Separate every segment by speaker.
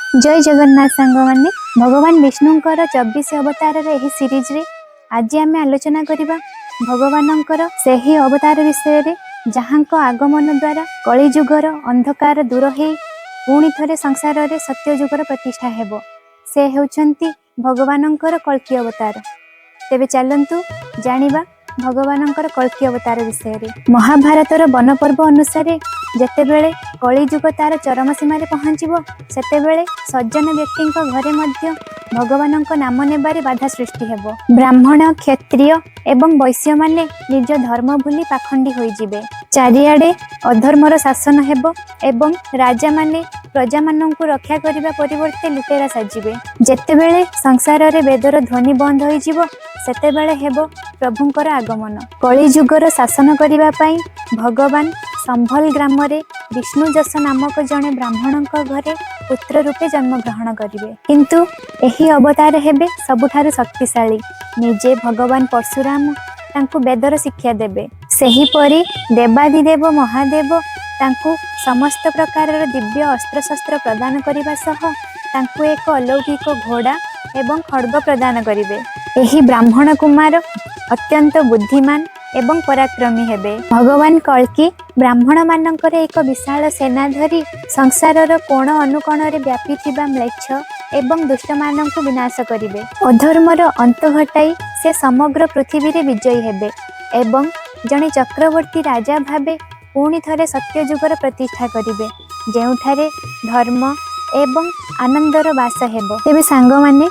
Speaker 1: ଜୟ ଜଗନ୍ନାଥ ସାଙ୍ଗମାନେ। ଭଗବାନ ବିଷ୍ଣୁଙ୍କର 24 ଅବତାରର ଏହି ସିରିଜରେ ଆଜି ଆମେ ଆଲୋଚନା କରିବା ଭଗବାନଙ୍କର ସେହି ଅବତାର ବିଷୟରେ, ଯାହାଙ୍କ ଆଗମନ ଦ୍ୱାରା କଳିଯୁଗର ଅନ୍ଧକାର ଦୂର ହେଇ ପୁଣି ଥରେ ସଂସାରରେ ସତ୍ୟଯୁଗର ପ୍ରତିଷ୍ଠା ହେବ। ସେ ହେଉଛନ୍ତି ଭଗବାନଙ୍କର କଳ୍କି ଅବତାର। ତେବେ ଚାଲନ୍ତୁ ଜାଣିବା ଭଗବାନଙ୍କର କଳ୍କି ଅବତାର ବିଷୟରେ। ମହାଭାରତର ବନପର୍ବ ଅନୁସାରେ, ଯେତେବେଳେ କଳିଯୁଗ ତାର ଚରମ ସୀମାରେ ପହଞ୍ଚିବ, ସେତେବେଳେ ସଜ୍ଜନ ବ୍ୟକ୍ତିଙ୍କ ଘରେ ମଧ୍ୟ ଭଗବାନଙ୍କ ନାମ ନେବାରେ ବାଧା ସୃଷ୍ଟି ହେବ। ବ୍ରାହ୍ମଣ, କ୍ଷତ୍ରିୟ ଏବଂ ବୈଶ୍ୟମାନେ ନିଜ ଧର୍ମ ଭୁଲି ପାଖଣ୍ଡି ହୋଇଯିବେ। ଚାରିଆଡ଼େ ଅଧର୍ମର ଶାସନ ହେବ ଏବଂ ରାଜାମାନେ ପ୍ରଜାମାନଙ୍କୁ ରକ୍ଷା କରିବା ପରିବର୍ତ୍ତେ ଲୁଟେରା ସାଜିବେ। ଯେତେବେଳେ ସଂସାରରେ ବେଦର ଧ୍ୱନି ବନ୍ଦ ହୋଇଯିବ, ସେତେବେଳେ ହେବ ପ୍ରଭୁଙ୍କର ଆଗମନ। କଳିଯୁଗର ଶାସନ କରିବା ପାଇଁ ଭଗବାନ ସମ୍ଭଲ ଗ୍ରାମରେ ବିଷ୍ଣୁ ଯଶ ନାମକ ଜଣେ ବ୍ରାହ୍ମଣଙ୍କ ଘରେ ପୁତ୍ର ରୂପେ ଜନ୍ମଗ୍ରହଣ କରିବେ। କିନ୍ତୁ ଏହି ଅବତାର ହେବେ ସବୁଠାରୁ ଶକ୍ତିଶାଳୀ। ନିଜେ ଭଗବାନ ପରଶୁରାମ ତାଙ୍କୁ ବେଦର ଶିକ୍ଷା ଦେବେ। ସେହିପରି ଦେବାଧିଦେବ ମହାଦେବ ତାଙ୍କୁ ସମସ୍ତ ପ୍ରକାରର ଦିବ୍ୟ ଅସ୍ତ୍ରଶସ୍ତ୍ର ପ୍ରଦାନ କରିବା ସହ ତାଙ୍କୁ ଏକ ଅଲୌକିକ ଘୋଡ଼ା ଏବଂ ଖଡ଼ଗ ପ୍ରଦାନ କରିବେ। ଏହି ବ୍ରାହ୍ମଣ କୁମାର ଅତ୍ୟନ୍ତ ବୁଦ୍ଧିମାନ ଏବଂ ପରାକ୍ରମୀ ହେବେ। ଭଗବାନ କଳ୍କି ବ୍ରାହ୍ମଣମାନଙ୍କର ଏକ ବିଶାଳ ସେନା ଧରି ସଂସାରର କୋଣ ଅନୁକୋଣରେ ବ୍ୟାପିଥିବା ମ୍ଲେଚ୍ଛ ଏବଂ ଦୁଷ୍ଟମାନଙ୍କୁ ବିନାଶ କରିବେ। ଅଧର୍ମର ଅନ୍ତ ଘଟାଇ ସେ ସମଗ୍ର ପୃଥିବୀରେ ବିଜୟୀ ହେବେ ଏବଂ ଜଣେ ଚକ୍ରବର୍ତ୍ତୀ ରାଜା ଭାବେ ପୁଣି ଥରେ ସତ୍ୟଯୁଗର ପ୍ରତିଷ୍ଠା କରିବେ, ଯେଉଁଠାରେ ଧର୍ମ ଏବଂ ଆନନ୍ଦର ବାସ ହେବ। ତେବେ ସାଙ୍ଗମାନେ,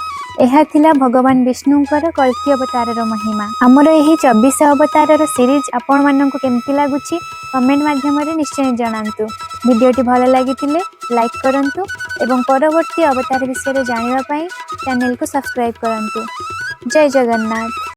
Speaker 1: ଏହା ଥିଲା ଭଗବାନ ବିଷ୍ଣୁଙ୍କର କଳ୍କି ଅବତାରର ମହିମା। ଆମର ଏହି 24 ଅବତାରର ସିରିଜ ଆପଣମାନଙ୍କୁ କେମିତି ଲାଗୁଛି, କମେଣ୍ଟ ମାଧ୍ୟମରେ ନିଶ୍ଚୟ ଜଣାନ୍ତୁ। ଭିଡ଼ିଓଟି ଭଲ ଲାଗିଥିଲେ ଲାଇକ୍ କରନ୍ତୁ ଏବଂ ପରବର୍ତ୍ତୀ ଅବତାର ବିଷୟରେ ଜାଣିବା ପାଇଁ ଚ୍ୟାନେଲକୁ ସବସ୍କ୍ରାଇବ୍ କରନ୍ତୁ। ଜୟ ଜଗନ୍ନାଥ।